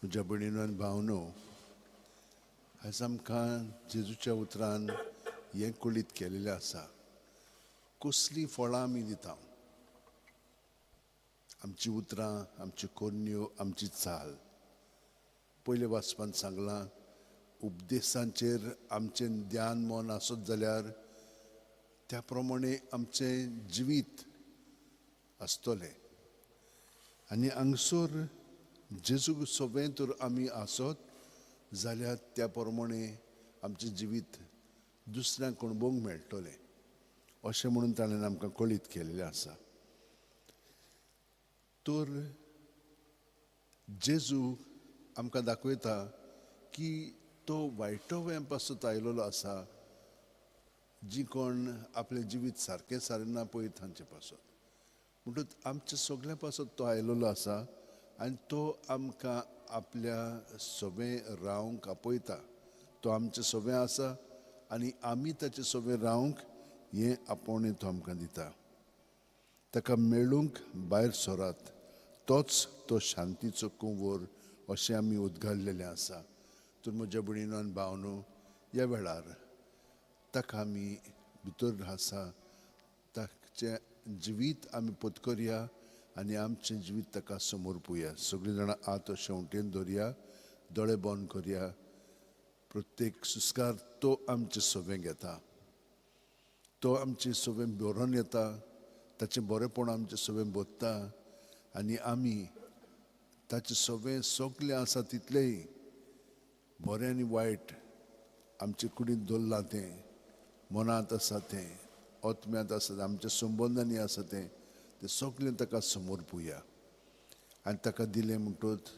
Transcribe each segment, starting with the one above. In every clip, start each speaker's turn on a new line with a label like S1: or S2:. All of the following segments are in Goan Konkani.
S1: म्हज्या भयणीनो आनी भावनो, आयज आमकां जेजूच्या उतरान हें कळीत केलेलें आसा, कसलीं फळां आमी दिता. आमची उतरां, आमच्यो करण्यो, आमची चाल. पयल्या वाचपान सांगलां, उपदेसांचेर आमचें ध्यान मन आसत जाल्यार त्या प्रमाणे आमचें जिवीत आसतलें. आनी हांगसर जेजू सगळें तर आमी आसत जाल्यार त्या प्रमाणे आमचें जिवीत दुसऱ्यांक अणभवंक मेळटलें, अशें म्हणून ताणें आमकां कळीत केल्लें आसा. तर जेजू आमकां दाखयता की तो वायटो वेळ पासून आयलेलो आसा, जी कोण आपलें जिवीत सारकें सारिना पळय तांचे पासत. म्हणटूच आमच्या सगळ्यां पासत तो आयलेलो आसा आनी तो आमकां आपल्या सवें रावंक आपयता. तो आमचें सवें आसा आनी आमी ताचे सवें रावंक हें आपोवणें तो आमकां दिता. ताका मेळूंक भायर सरात, तोच तो शांतीचो कुंवर अशें आमी उद्गारलेलें आसा. तर म्हज्या भयणीनो आनी भावनो, ह्या वेळार ताका आमी भितर आसा ताचें जिवीत आमी पत्करया आनी आमचें जिवीत ताका समर्पुया. सगळीं जाणां हात शेंवटेन दवरया, दोळे बंद करया. प्रत्येक सुस्कार तो आमचें सवें घेता, तो आमचें सवें बरोवन येता, ताचें बरेंपण आमचें सवें बदता आनी आमी ताचें सवें सगळें आसा तितलेंय बरें आनी वायट आमचे कुडींत दवरलां, तें मनांत आसा, तें आत्म्यांत आसा, आमच्या संबंदांनी आसा, तें तें सगळें ताका समर्पुया. आनी ताका दिलें म्हणटूच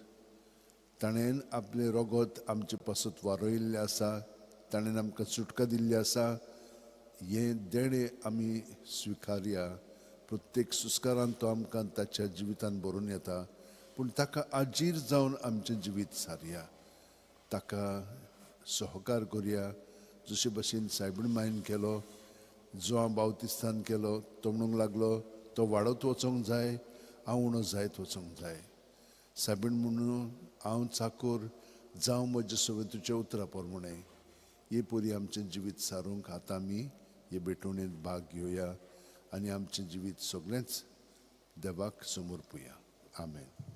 S1: ताणें आपलें रगत आमचे पासत वारयल्लें आसा, ताणें आमकां सुटका दिल्ली आसा. हें देणें आमी स्विकारया. प्रत्येक सुस्कारान तो आमकां ताच्या जिवितान भरून येता, पूण ताका आजीर जावन आमचें जिवीत सारया, ताका सहकार करया. जशे भशेन सायबीण मायन केलो, जुआंव बावतिस्तान केलो, तो म्हणूंक लागलो तो वाडत वचोंक जाय, हांव उणो जायत वचोंक जाय. सायबीण म्हणून हांव चाकोर जावं म्हजे सगळें तुज्या उतरा प्रमाणे. हे परी आमचें जिवीत सारूंक आतां आमी हे भेटवणेंत भाग घेवया आनी आमचें जिवीत सगळेंच देवाक समर्पुया. आमेन.